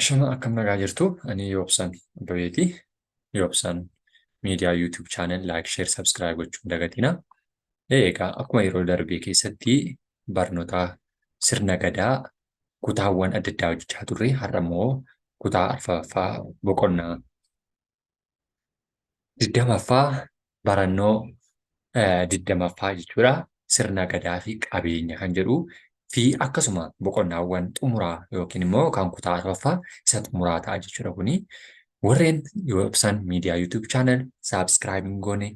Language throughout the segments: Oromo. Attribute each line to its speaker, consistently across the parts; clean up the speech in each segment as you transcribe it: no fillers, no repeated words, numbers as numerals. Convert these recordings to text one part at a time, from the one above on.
Speaker 1: Ashama, akkam nagaa jirtu? Ani Yoobsan Abbabeeti. Yoobsan Miidiyaa YouTube channel like, share, subscribe gochuun dagatina. Egaa akkuma yeroo darbee keessatti barnoota sirna gadaa kutaawwan adda addaa hojjechaa turre, har'a immoo kutaa arfaffaa boqonnaa 20ffaa, barannoo 20ffaa jechuudha. Sirna gadaa fi qabeenya kan jedhu fi akkasuma boqonnaawwan xumuraa yookiin immoo kan kutaa arfaffaa isa xumuraa ta'a jechuudha kuni. Warreen Yoobsan Miidiyaa YouTube channel subscribe hin goone,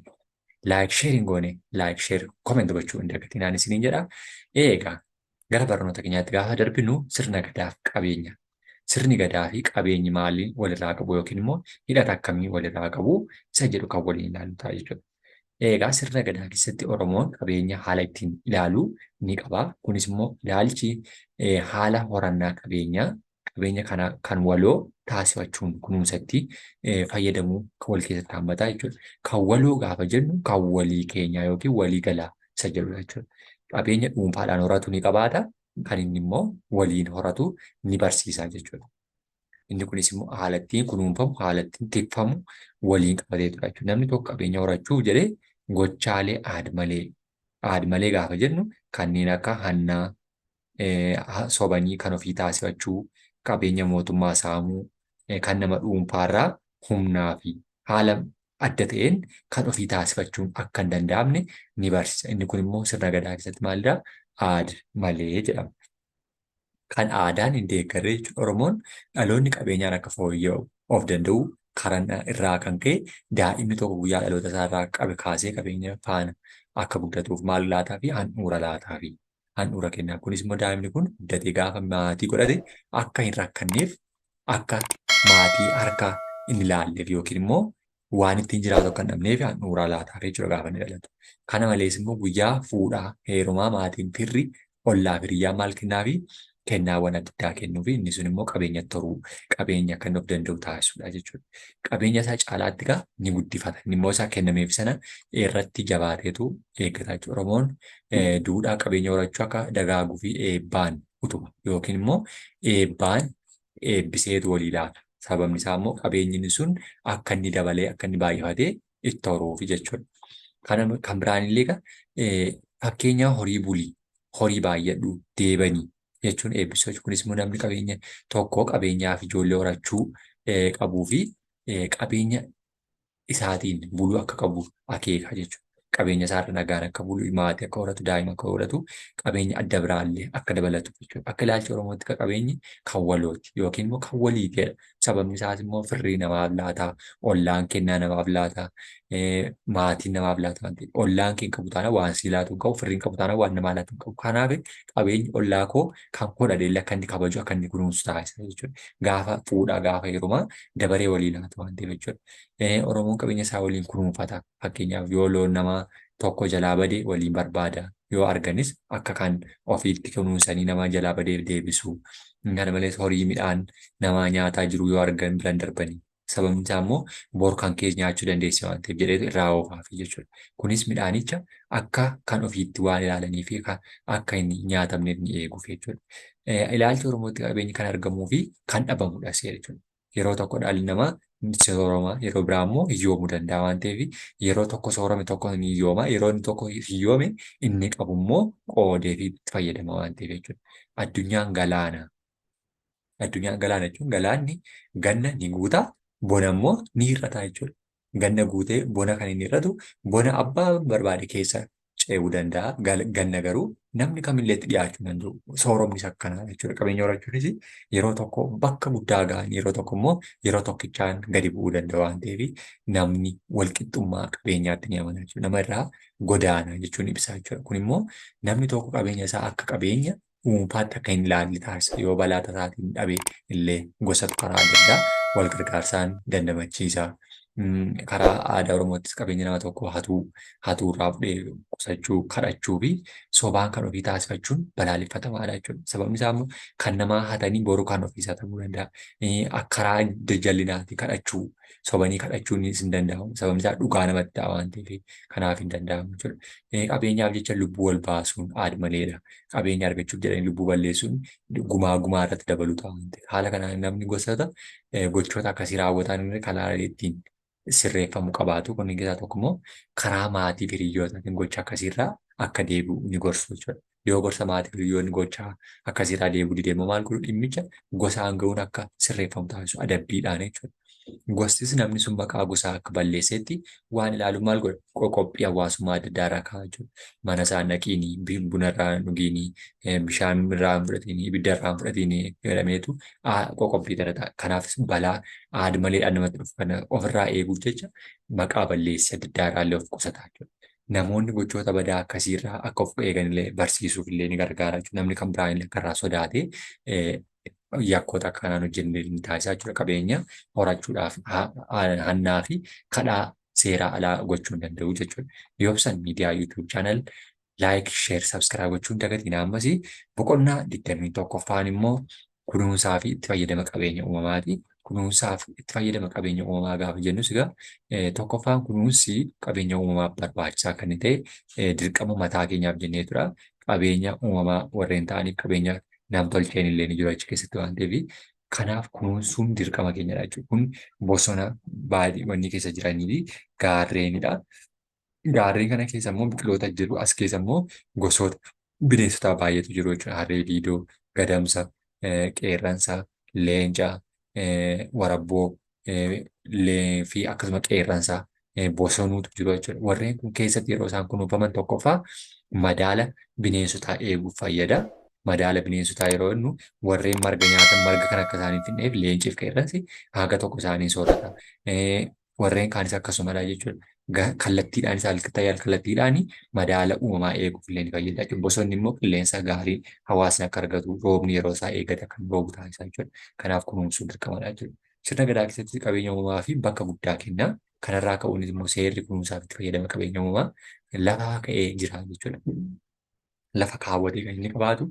Speaker 1: like, share hin goone, like, share, comment gochuu hin dagatinaan isiniin jedha. Egaa gara barnoota keenyaatti gaafa darbinu, sirna gadaa fi qabeenya. Sirni gadaa fi qabeenyi maaliin walirraa qabu yookiin immoo hidhata akkamii walirraa qabu isa jedhu kan waliin ilaallu ta'a jechuudha. Egaa sirna gadaa keessatti Oromoon qabeenya haala ittiin ilaalu ni qaba. Kunis immoo ilaalchi haala horannaa qabeenyaa, qabeenya kana kan waloo taasifachuun kunuunsatti fayyadamuu kan wal keessatti hammataa jechuudha. Kan waloo gaafa jennu kan walii keenyaa yookiin walii galaa isa jedhudha jechuudha. Qabeenya dhuunfaadhaan horatu ni qabaata. Kan inni immoo waliin horatu ni barsiisa jechuudha. Inni kunis immoo haala ittiin kunuunfamu, haala ittiin tikfamu waliin qabateetudha jechuudha. Namni tokko qabeenya horachuuf jedhee gochaalee aad-malee, aad-malee gaafa jennu kanneen akka hannaa, sobanii kan ofii taasifachuu, qabeenya mootummaa saamuu, kan nama dhuunfaarraa humnaa fi haala adda ta'een kan ofii taasifachuun akka hin danda'amne ni barsiisa. Inni kun immoo sirna gadaa keessatti maalidha? Aad malee jedhama. Kan aadaan hin deeggarre jechuudha. Oromoon dhaloonni qabeenyaan akka fooyya'u of danda'u karan irraa kan ka'e, daa'imni tokko guyyaa dhaloota isaa irraa qabe kaasee qabeenya faana akka guddatuuf maal laataa fi handhuura laataa fi handhuura kennaa. Kunis immoo daa'imni kun guddatee gaafa maatii godhate akka hin rakkanneef, akka maatii harka hin ilaalleef yookiin immoo waan ittiin jiraatu akka hin dhabneef handhuuraa laataaf jechuudha gaafa inni dhalatu. Kana malees immoo guyyaa fuudhaa heerumaa maatiin, firri, ollaa fi hiriyyaan maal kennaafi? Kennaawwan adda addaa kennuufi. Inni sun immoo qabeenya toruu, qabeenya akka inni of danda'u taasisudha jechuudha. Qabeenya isaa caalaatti egaa ni guddifata. Inni immoo isaa kennameef sana irratti jabaateetu eeggata jechuudha. Oromoon duudhaa qabeenya horachuu akka dagaaguu fi eebbaan utuba yookiin immoo eebbaan eebbiseetu walii laata. Sababni isaa immoo qabeenyi inni sun akka inni dabalee, akka inni baay'ifatee itti horuufi jechuudha. Kana kan biraan illee egaa fakkeenya horii bulii, horii baay'adhu, deebanii jechuun eebbisuu jechuudha. Kunis immoo namni qabeenya tokko qabeenyaa fi ijoollee horachuu qabuu fi qabeenya isaatiin buluu akka qabu akeeka jechuudha. Qabeenya isaarra nagaan akka bulu, maatii akka horatu, daa'ima akka horatu, qabeenya adda biraallee akka dabalatu jechuudha. Akka ilaalcha Oromootti kan qabeenyi kan walooti yookiin immoo kan waliitidha. Sababni isaas immoo firri namaaf laata, ollaan kennaa namaaf laata, maatiin namaaf laata waan ta'eef. Ollaan kee hin qabu taanaan waan sii laatu hin qabu, firri hin qabu taanaan waan namaa laatu hin qabu. Kanaaf qabeenyi ollaa koo kan koo dhadheellee akka inni kabaju, akka inni kunuunsu taasisa jechuudha. Gaafa fuudhaa, gaafa heerumaa dabaree walii laatu waan ta'eef jechuudha. Oromoon qabeenya isaa waliin kunuunfata. Fakkeenyaaf, yoo loon nama tokko jalaa bade waliin barbaada. Yoo arganis akka kan ofiitti kunuunsanii nama jalaa badeef deebisu. Kana malees horii midhaan namaa nyaataa jiru yoo argan biran darbanii. Sababni isaa immoo bor kan kees nyaachuu dandeessi waan ta'eef jedheetu irraa oofaafi jechuudha. Kunis midhaanicha akka kan ofiitti waan ilaalanii fi akka hin nyaatamneef ni eeguuf jechuudha. Ilaalcha Oromootti qabeenyi kan argamuu fi kan dhabamudha jechuudha. Yeroo tokko dhalli namaa sooroma, yeroo biraa immoo hiyyoomuu danda'a waan ta'eef, yeroo tokko soorame tokko ni hiyyooma, yeroo inni tokko hiyyoome inni qabu immoo qoodee fi itti fayyadama waan ta'eef jechuudha. Addunyaan galaana. Addunyaan galaana jechuun galaanni ganna ni guuta, bona immoo ni hir'ata jechuudha. Ganna guutee bona kan inni hir'atu, bona abbaa barbaade keessa ce'uu danda'a. Ganna garuu namni kamillee itti dhiyaachuu hin danda'u. Sooromnis akkana jechuudha. Qabeenya horachuunis yeroo tokko bakka guddaa ga'an, yeroo tokko immoo yeroo tokkichaan gadi bu'uu danda'a waan ta'eef, namni walqixxummaa qabeenyaatti ni amana jechuudha. Nama irraa godaana jechuun ibsa jechuudha. Kun immoo namni tokko qabeenya isaa akka qabeenya dhuunfaatti akka hin ilaalle taasisa. Yoo balaa tasaatiin dhabe illee gosatu karaa adda addaa wal gargaarsaan dandamachiisa. Karaa aadaa Oromoottis qabeenya nama tokko hatuu, hatuurraa qusachuu, kadhachuu fi sobaan kan ofii taasifachuun balaaleffatamaadha jechuudha. Sababni isaa immoo kan namaa hatanii boru kan ofiisaa ta'uu danda'a. Karaa jallinaatiin kadhachuu, sobanii kadhachuunis hin danda'amu. Sababni isaa dhugaa namatti ta'a waan ta'eef kanaaf hin danda'amu jechuudha. Qabeenyaaf jecha lubbuu wal baasuun aad-maleedha. Qabeenya argachuuf jedhanii lubbuu balleessuun gumaa gumaa irratti dabaluu ta'a waan ta'eef. Haala kanaan namni gosoota gochoota akkasii raawwatan karaalee ittiin sirreeffamu qabaatu. Kunniin keessaa tokko immoo karaa maatii fi hiriyyootaatiin gocha akkasiirraa akka deebi'u ni gorsu jechuudha. Yoo gorsa maatii fi hiriyyoonni gocha akkasiirraa deebi'uu dide immoo maal godhu dhimmicha gosaan ga'uun akka sirreeffamu taasisu adabbiidhaan jechuudha. Gostis namni sun maqaa gosaa akka balleessetti waan ilaalu maal godha? Qoqqophii hawaasummaa adda addaa irraa kaa'a jechuudha. Mana isaa hin dhaqiini, buna irraa hin dhugiini, bishaan irraa hin fudhatiini, ibidda irraa hin fudhatiini jedhameetu qoqqobbii irra ta'a. Kanaafis balaa aad-maleedhaan namatti dhufu kana ofirraa eeguuf jecha maqaa balleessii adda addaa irraa illee of qusata jechuudha. Namoonni gochoota badaa akkasiirraa akka of eegan illee barsiisuuf illee ni gargaara jechuudha. Namni kan biraan illee akka irraa sodaatee yakkoota akka kanaan hojjenne ni taasisaa jechuudha. Qabeenya horachuudhaaf hannaa fi kadhaa seeraa alaa gochuu hin danda'u jechuudha. Yoobsan Miidiyaa YouTube channel like, share, subscribe gochuun dagatiin. Ammas boqonnaa 21ffaan immoo kunuunsaa fi itti fayyadama qabeenya uumamaati. Kunuunsaa fi itti fayyadama qabeenya uumamaa gaafa jennus egaa tokkoffaan kunuunsi qabeenya uumamaaf barbaachisaa kan ta'e dirqama mataa keenyaaf jennee tura. Qabeenya uumamaa warreen ta'aniif qabeenya nam-tolcheen illee ni jiru achi keessatti waan ta'eef kanaaf kunuunsuun dirqama keenyadha jechuudha. Kun bosona baadii wanni keessa jiranii fi gaarreenidha. Gaarreen kana keessa immoo biqiloota jiru. As keessa immoo gosoota bineensotaa baay'eetu jiru jechuudha. Harree diidoo, gadamsa, qeerransa, leenca, warabboo fi akkasuma qeerransa bosonuutu jiru jechuudha. Warreen kun keessatti yeroo isaan kunuunfaman tokkoffaa madaala bineensotaa eeguuf fayyada. Madaala bineensotaa yeroo jennu warreen marga nyaatan marga kan akka isaanii hin fidneef leencii fi qeerransi haga tokko isaanii soorata. Warreen kaanis akkasumadha jechuudha. Kallattiidhaan isaa kallattiidhaan madaala uumamaa eeguuf illee ni fayyada jechuudha. Bosonni immoo qilleensa gaarii hawaasni akka argatu roobni yeroo isaa eegate akka roobu taasisa jechuudha. Kanaaf kunuunsuun dirqamadha jechuudha. Sirna gadaa keessatti qabeenya uumamaa fi bakka guddaa kenna. Kanarraa ka'uunis immoo seerri kunuunsaa fi itti fayyadama qabeenya uumamaa lafaa ka'ee jira jechuudha. Lafa kaawwatee kan inni qabaatu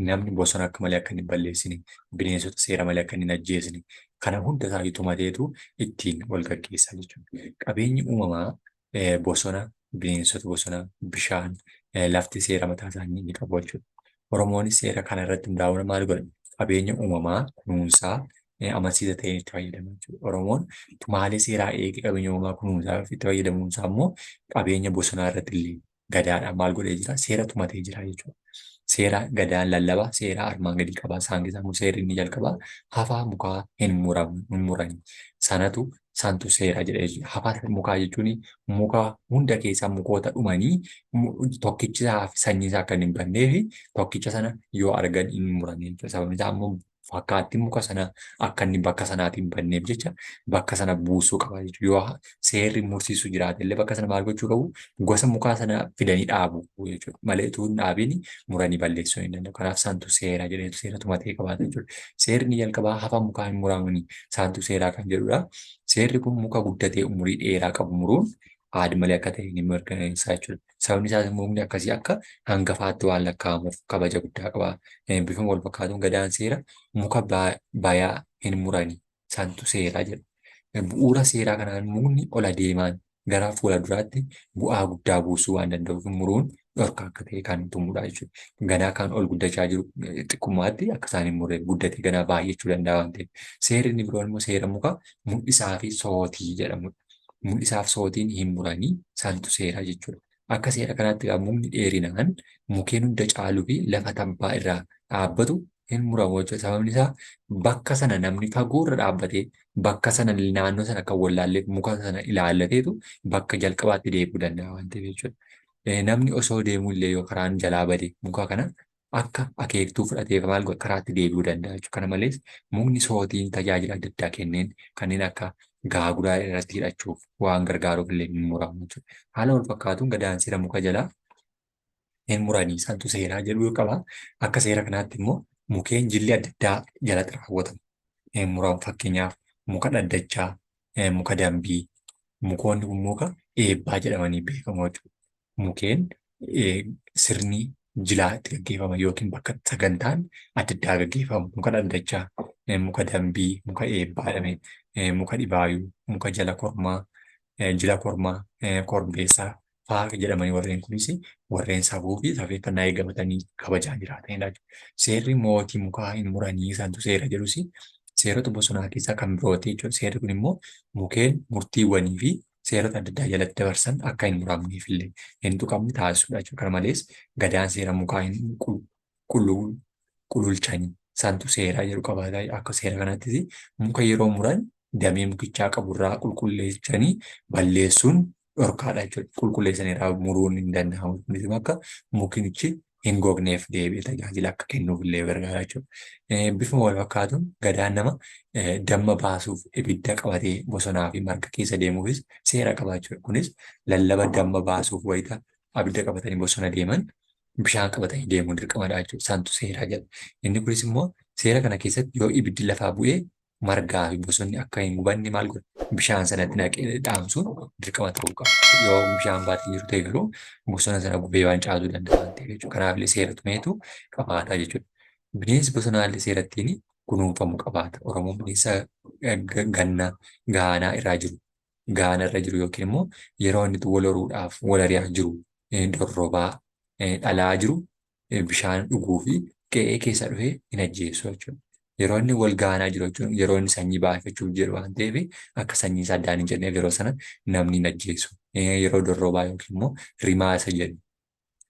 Speaker 1: namni bosona akka malee akka inni hin balleessine, bineensota seera malee akka inni hin ajjeesne, kana hunda isaayyuu tumateetu ittiin wal gaggeessa jechuudha. Qabeenyi uumamaa bosona, bineensota bosonaa, bishaan, lafti seera mataa isaanii ni qabu jechuudha. Oromoonis seera kana irratti hundaa'uun maal godha? Qabeenya uumamaa kunuunsaa amansiisa ta'een itti fayyadama jechuudha. Oromoon tumaalee seeraa eegee qabeenya uumamaa kunuunsaa itti fayyadamuun isaa immoo qabeenya bosonaa irratti illee gadaadhaan maal godhee jira? Seera tumatee jira jechuudha. Seera gadaan lallabaa seera armaan gadii qaba. Isaan keessaa immoo seerri inni jalqabaa hafaa mukaa hin murani. Sanatu santu seera jedhee jechuudha. Hafaa mukaa jechuun muka hunda keessaa mukoota dhumanii tokkichi isaa fi sanyiin isaa akka hin bannee fi tokkicha sana yoo argan hin murani jechuudha. Sababni isaa immoo fakkaattiin muka sanaa akka inni bakka sanaatiin hin banneef jecha bakka sana buusuu qaba jechuudha. Yoo seerri mursiisu jiraate illee bakka sana maal gochuu qabu? Gosa mukaa sana fidanii dhaabu jechuudha. Malee utuu hin dhaabiin muranii balleessuu hin danda'u. Kanaaf saantu seera jedheetu seera tumatee qabaata jechuudha. Seerri inni jalqabaa hafa mukaa hin muramani saantu seeraa kan jedhudha. Seerri kun muka guddatee umurii dheeraa qabu muruun aad malee akka ta'e ni mirkaneessa jechuudha. Sababni isaas immoo mukni akkasii akka hangafaatti waan lakkaa'amuuf kabaja guddaa qaba. Bifuma wal fakkaatuun gadaan seera muka bayaa hin murani santu seera jedha. Bu'uura seeraa kanaan mukni ol adeemaan gara fuula duraatti bu'aa guddaa buusuu waan danda'uuf muruun dhorka akka ta'e kan tumudha jechuudha. Ganaa kan ol guddachaa jiru xiqqummaatti akka isaan hin murreef guddatee ganaa baay'achuu danda'a waan ta'eef. Seerri inni biroon immoo seera muka mul'isaa fi sootii jedhamudha. Mul'isaaf sootiin hin muranii santu seera jechuudha. Akka seera kanaatti egaa mukni dheerinaan mukeen hunda caaluu fi lafa tabbaa irraa dhaabbatu hin muramu jechuudha. Sababni isaa bakka sana namni fagoorra dhaabbatee bakka sana naannoo sana kan wallaalleef muka sana ilaallateetu bakka jalqabaatti deebi'uu danda'a waan ta'eef jechuudha. Namni osoo deemuu illee yoo karaan jalaa bade muka kana akka akeektuu fudhatee maal godha karaatti deebi'uu danda'a jechuudha. Kana malees mukni sootiin tajaajila adda addaa kenneen kanneen akka gaaguraa irratti hidhachuuf waan gargaaruuf illee hin muramu jechuudha. Haala wal fakkaatuun gadaan seera muka jalaa hin muranii santu seeraa jedhu qaba. Akka seera kanaatti immoo mukeen jilli adda addaa jalatti raawwatamu hin muramu. Fakkeenyaaf muka dhaddachaa, muka dambii, Mukoonni kun muka eebbaa jedhamanii beekamu jechuudha. Mukeen sirni jilaa itti gaggeeffaman yookiin bakka sagantaan adda addaa gaggeeffamu muka dhaddachaa, muka dambii, muka eebbaa jedhamee, muka dhibaayuu, muka jala kormaa, jila kormaa, korbeessaa fa'aa jedhamanii warreen kunis warreen safuu fi safeeffannaa eeggatanii kabajaa jiraatanidha. Seerri mootii mukaa hin muranii isaantu seera jedhus seerota bosonaa keessaa kan birooti jechuudha. Seerri kun immoo mukeen murtiiwwanii fi seerota adda addaa jalatti dabarsan akka hin muramneef illee hin tuqamne taasisudha jechuudha. Kana malees gadaan seera mukaa hin qululchanii santu seera jedhu qabaata. Akka seera kanattis muka yeroo muran damee mukichaa qaburraa qulqulleessanii balleessuun dhorkaadha jechuudha. Qulqulleessanii irraa muruun hin danda'amu. Kunis immoo akka mukinichi hin gogneef deebi'ee tajaajila akka kennuuf illee gargaara jechuudha. Bifuma wal fakkaatuun gadaan nama damma baasuuf ibidda qabatee bosonaa fi marga keessa deemuufis seera qaba jechuudha. Kunis lallaba damma baasuuf wayita abidda qabatanii bosona deeman bishaan qabatanii deemuun dirqamadha jechuudha. Santu seera jedha. Inni kunis immoo seera kana keessatti yoo ibiddi lafaa bu'ee margaa fi bosonni akka hin gubanne maal godha? Bishaan sanatti naqee dhaamsuun dirqama ta'uu qaba. Yoo bishaan baatee jiru ta'e garuu bosona sana gubee waan caatuu danda'a waan ta'eef jechuudha. Kanaaf illee seera tumeetu qabaata jechuudha. Bineensi bosonaa illee seera ittiin kunuunfamu qabaata. Oromoon bineensa ganna gaanaa irraa jiru gaana irra jiru yookiin immoo yeroo inni wal horuudhaaf wal ari'aa jiru dorrobaa dhalaa jiru bishaan dhuguu fi qe'ee keessa dhufee hin ajjeesu jechuudha. Yeroo inni wal gaanaa jiru jechuun yeroo inni sanyii baafachuuf jedhu waan ta'eef akka sanyii isaa addaan hin jenneef yeroo sana namni hin ajjeesu. Yeroo dorrobaa yookiin immoo rimaa isa jedhu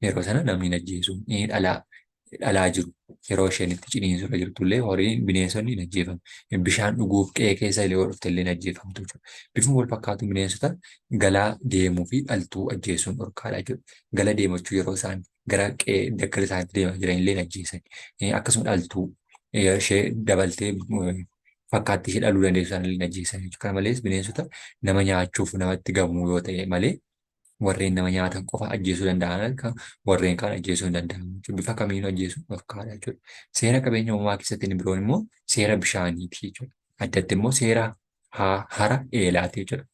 Speaker 1: yeroo sana namni hin ajjeesu. Dhalaa dhalaa jiru yeroo isheen itti ciniinsurra jirtullee horiin bineensonni hin ajjeefamu. Bishaan dhuguuf qe'ee keessa illee yoo dhufte illee hin ajjeefamtu jechuudha. Bifuma wal fakkaatu bineensota galaa deemuu fi dhaltuu ajjeesuun dhorkaadha jechuudha. Gala deemachuu yeroo isaan gara qe'ee daggala isaaniitti deemaa jiran illee hin ajjeesan. Akkasuma dhaltuu ishee dabaltee fakkaattii ishee dhaluu dandeessu sana illee hin ajjeesan jechuudha. Kana malees bineensota nama nyaachuuf namatti gamuu yoo ta'e malee warreen nama nyaatan qofa ajjeesuu danda'an warreen kaan ajjeesuu hin danda'amu jechuudha. Bifa kamiinuu ajjeesuun dhorkaadha jechuudha. Seera qabeenya uumamaa keessatti inni biroon immoo seera bishaaniiti jechuudha. Addatti immoo seera hara eelaati jechuudha.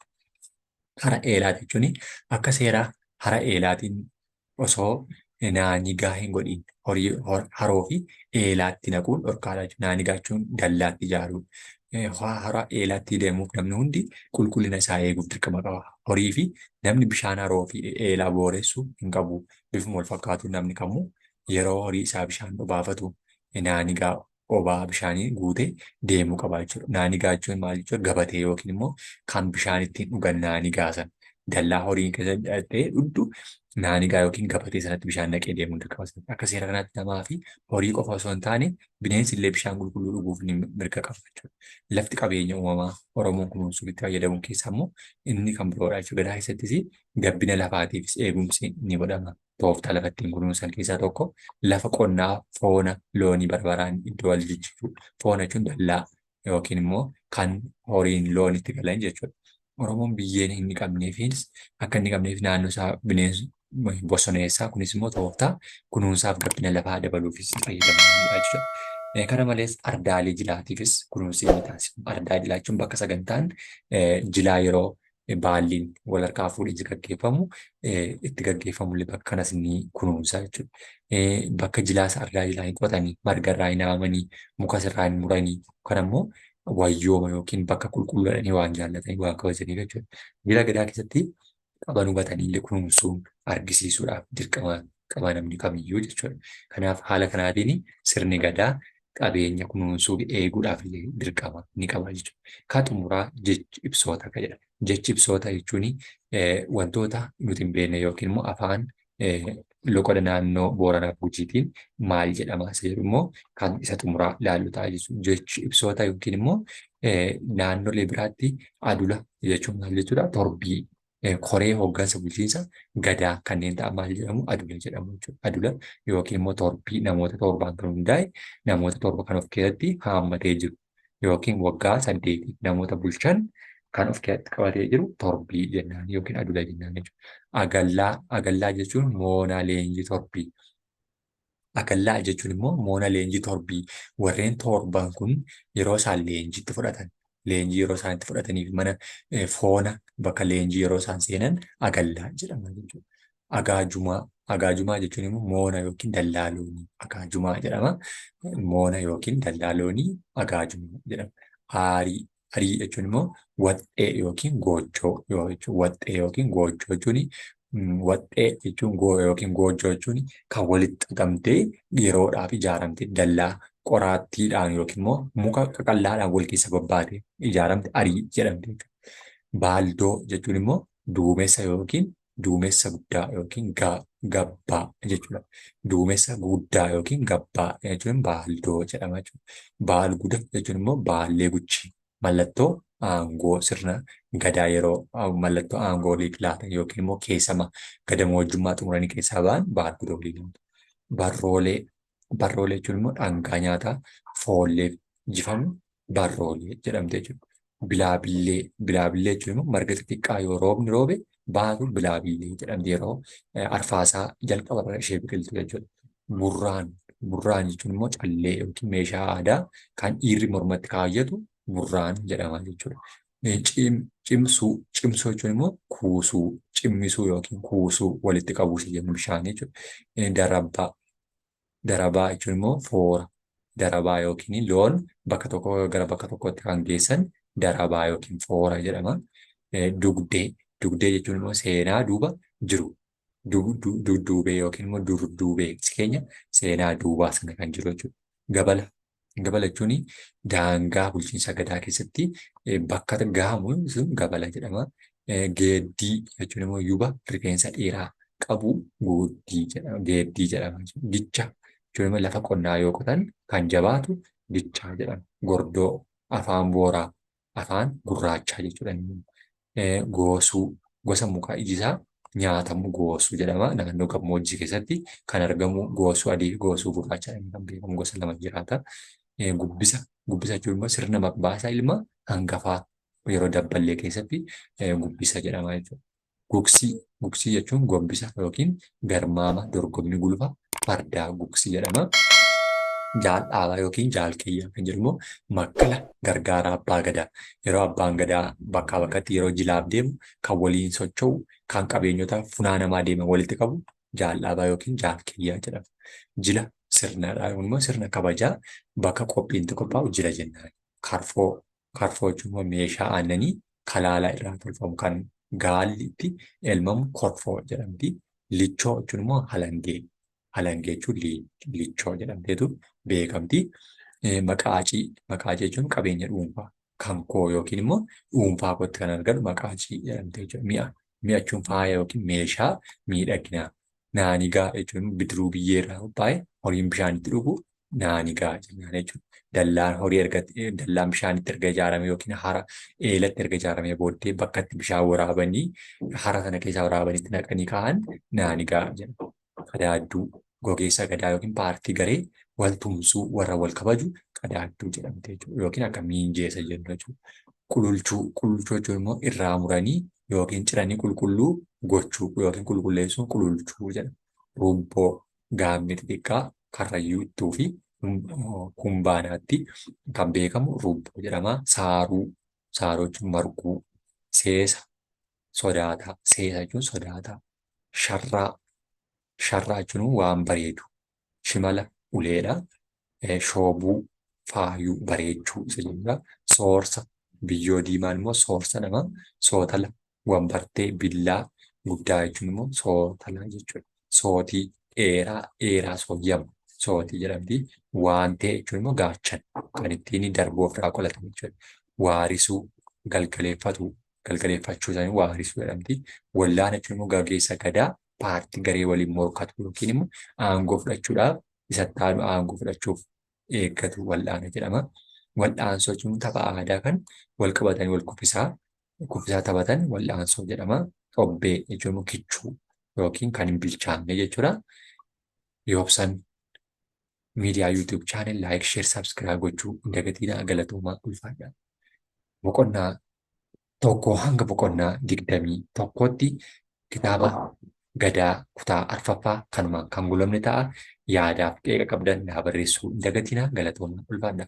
Speaker 1: Hara eelaati jechuun akka seera hara eelaatiin osoo naanigaa hin godhiin horii haroo fi eelaatti naquun dhorkaadha jechuudha. Naanigaa jechuun dallaatti ijaaruu. Hara eelaatti deemuuf namni hundi qulqullina isaa eeguuf dirqama qaba. Horii fi namni bishaan haroo fi eelaa booressu hin qabu. Bifuma wal fakkaatuun namni kamuu yeroo horii isaa bishaan obaafatu naanigaa obaa bishaanii guutee deemuu qaba jechuudha. Naanigaa jechuun maal jechuudha? Gabatee yookiin immoo kan bishaan ittiin dhugan naanigaa sana. Dallaa horiin keessa ta'e dhugdu naanigaa yookiin gabatee sanatti bishaan naqee deemuun dirqama sana. Akka seera kanaatti namaa fi horii qofa osoo hin taane bineensi illee bishaan qulqulluu dhuguuf ni mirga qaba jechuudha. Lafti qabeenya uumamaa Oromoon kunuunsuuf itti fayyadamu keessaa immoo inni kan biroodha jechuudha. Gadaa keessattis gabbina lafaatiifis eegumsi ni godhama. Tooftaa lafa ittiin kunuunsan keessaa tokko lafa qonnaa foona loonii barbaraan iddoo wal jijjiiruu. Foona jechuun dallaa yookiin immoo kan horiin loon itti galan jechuudha. Oromoon biyyeen hin dhiqamneefis akka hin dhiqamneef naannoo isaa bineensi bosoneessaa kunis immoo tooftaa kunuunsaaf gabbina lafaa dabaluufis fayyadamanidha jechuudha. Kana malees ardaalee jilaatiifis kunuunsi ni taasifama. Ardaa jilaa jechuun bakka sagantaan jilaa yeroo baalliin wal harkaa fuudhinsi gaggeeffamu itti gaggeeffamu illee bakka kanas ni kunuunsa jechuudha. Bakka jilaas ardaa jilaa hin qotanii, marga irraa hin haamanii, mukas irraa hin muranii. Kan ammoo wayyooma yookiin bakka qulqulluu jedhanii waan jaallatanii waan kabajaniif jechuudha. Jila gadaa keessatti qaban hubatanii illee kunuunsuun argisiisuudhaaf dirqama qaba namni kamiyyuu jechuudha. Kanaaf haala kanaatiin sirni gadaa qabeenya kunuunsuu fi eeguudhaaf illee dirqama ni qaba jechuudha. Ka xumuraa jechi ibsoota ka jedha. Jechi ibsoota jechuun wantoota nuti hin beekne yookiin immoo afaan loqoda naannoo Booranaa fi Gujiitiin maal jedhama isa jedhu immoo kan isa xumuraa ilaallu ta'a jechuudha. Jechi ibsoota yookiin immoo naannolee biraatti adula jechuun maal jechuudha? Torbii koree hooggansa bulchiinsa gadaa kanneen ta'an maal jedhamu? Adula jedhamu jechuudha. Adula yookiin immoo torbii namoota torbaan kan hundaa'e namoota torba kan of keessatti haammatee jiru yookiin waggaa saddeetiif namoota bulchan kan of keessatti qabatee jiru torbii jennaan yookiin adula jennaan jechuudha. Agallaa agallaa jechuun moonaa leenjii torbii. Agallaa jechuun immoo moona leenjii torbii warreen torban kun yeroo isaan leenjiitti fudhatan Leenjii yeroo isaan itti fudhatanii fi mana foona bakka leenjii yeroo isaan seenan agallaa jedhama jechuudha. Agaajumaa. Agaajumaa jechuun immoo moona yookiin dallaa loonii agaajumaa jedhama. Moona yookiin dallaa loonii agaajumaa jedhama. Aarii. Arii jechuun immoo waxxee yookiin goojjoo yoo jechuun waxxee yookiin goojjoo jechuun waxxee jechuun yookiin goojjoo jechuun kan walitti xaxamtee yeroodhaaf ijaaramte dallaa qoraattiidhaan yookiin immoo muka qaqallaadhaan wal keessa babbaatee ijaaramte arii jedhamte jechuudha. Baaldoo jechuun immoo duumessa yookiin duumessa guddaa yookiin gabbaa jechuudha. Duumessa guddaa yookiin gabbaa jechuun baaldoo jedhama jechuudha. Baalguda jechuun immoo baallee guchii mallattoo aangoo sirna gadaa yeroo mallattoo aangoo waliif laatan yookiin immoo keessama gadamoojjummaa xumuranii keessaa ba'an baalguda walii laatu. Barroolee Barroolee jechuun immoo dhangaa nyaataa foolleef jifamu barroolee jedhamte jechuudha. Bilaabillee Bilaabillee jechuun immoo marga xixiqqaa yoo roobni roobe baatu bilaabillee jedhamti yeroo arfaasaa jalqaba irra ishee biqiltu jechuudha. Burraan Burraan jechuun immoo callee yookiin meeshaa aadaa kan dhiirri mormatti kaayyatu burraan jedhama jechuudha. Cimsuu Cimsuu jechuun immoo kuusuu, cimmisuu yookiin kuusuu walitti qabuu isa jennu bishaan jechuudha. Darabbaa Darabaa jechuun immoo foora. Darabaa yookiin loon bakka tokkoo gara bakka tokkootti kan geessan darabaa yookiin foora jedhama. Dugdee. Dugdee jechuun immoo seenaa duuba jiru. Dudduubee yookiin immoo durduubee keenya seenaa duubaa sana kan jiru jechuudha. Gabala. Gabala jechuun daangaa bulchiinsa gadaa keessatti bakka gahamu sun gabala jedhama. Geeddii jechuun immoo yuba rifeensa dheeraa qabu guuddii jedhama. Geeddii jedhama. Gicha jechuun immoo lafa qonnaa yoo qotan kan jabaatu gichaa jedhama. Gordoo afaan booraa afaan gurraachaa jechuudha. Goosuu gosa mukaa iji isaa nyaatamu goosuu jedhama. Naannoo gammoojjii keessatti kan argamu goosuu adii fi goosuu gurraacha kan beekamu gosa lama jiraata. Gubbisa gubbisa jechuun immoo sirna maqbaasa ilma hangafaa yeroo dabballee keessatti gubbisa jedhama jechuudha. Gugsii Gugsii jechuun gombisa yookiin garmaama dorgommii gulufa fardaa gugsii jedhama. Jaal dhaabaa yookiin jaal kiyyaa kan jedhu immoo makkala gargaaraa abbaa gadaa. Yeroo abbaan gadaa bakkaa bakkatti yeroo jilaaf deemu kan waliin socho'u kan qabeenyota funaanamaa deeman walitti qabu jaal dhaabaa yookiin jaal kiyyaa jedhama. Jila sirnadha kun immoo sirna kabajaa bakka qophiin itti qophaa'u jila jennaan. Karfoo Karfoo jechuun immoo meeshaa aannanii kalaalaa irraa tolfamu kan gaalli itti elmamu korfoo jedhamti. Lichoo jechuun immoo halangee. Halangee jechuun lichoo jedhamteetu beekamti. Maqaacii. Maqaacii jechuun qabeenya dhuunfaa kan koo yookiin immoo dhuunfaa kootti kan argatu maqaacii jedhamte jechuudha. Mi'a. Mi'a jechuun faaya yookiin meeshaa miidhaginaa. Naanigaa jechuun bidiruu biyyee irraa qophaa'e horiin bishaan itti dhugu naanigaa jennaan jechuudha. Dallaan horii erga dallaan bishaanitti erga ijaarame yookiin hara eelatti erga ijaaramee booddee bakka itti bishaan waraabanii hara sana keessaa waraabanii itti naqanii kaa'an naanigaa jedhama. Qadaadduu gogeessa gadaa yookiin paartii garee wal tumsuu warra wal kabaju qadaadduu jedhamte jechuudha. Yookiin akka miinjeessa jennu jechuudha. Qululchuu qululchuu jechuun immoo irraa muranii yookiin ciranii qulqulluu gochuu yookiin qulqulleessuun qululchuu jedhama. Rubboo gaammee xixiqqaa Karrayyuu Ittuu fi Kumbaanaatti kan beekamu rubboo jedhama. Saaruu saaruu jechuun marguu. Seesa sodaataa seesa jechuun sodaataa. Sharraa sharraa jechuun waan bareedu. Shimala uleedha. Shoobuu faayuu bareechuu isa jennudha. Soorsa biyyoo diimaan immoo soorsa nama. Sootala wambartee billaa guddaa jechuun immoo sootala jechuudha. Sootii dheeraa dheeraa sooyyama sootii jedhamti. Waantee jechuun immoo gaachana kan ittiin darbuu ofirraa qolatan jechuudha. Waarisuu galgaleeffatu galgaleeffachuu isaanii waarisuu jedhamti. Wallaana jechuun immoo gaggeessa gadaa paartii garee waliin morkatu yookiin immoo aangoo fudhachuudhaaf isatti aanu aangoo fudhachuuf eeggatu wal'aana jedhama. Wal'aansoo jechuun tapha aadaa kan wal qabatanii wal kuffisaa kuffisaa taphatan wal'aansoo jedhama. Xobbee jechuun immoo kichuu yookiin kan hin bilchaanne jechuudha. Yoobsan miidiyaa YouTube channel like, share, subscribe gochuu hin dagatinaa galatoomaa ulfaadhaa. Boqonnaa 1 hanga boqonnaa 21tti kitaaba Gadaa kutaa arfaffaa kanumaan kan goolabne ta'a. Yaadaaf qeeqa qabdan naa barreessuu hin dagatinaa galatoomaa ulfaadhaa.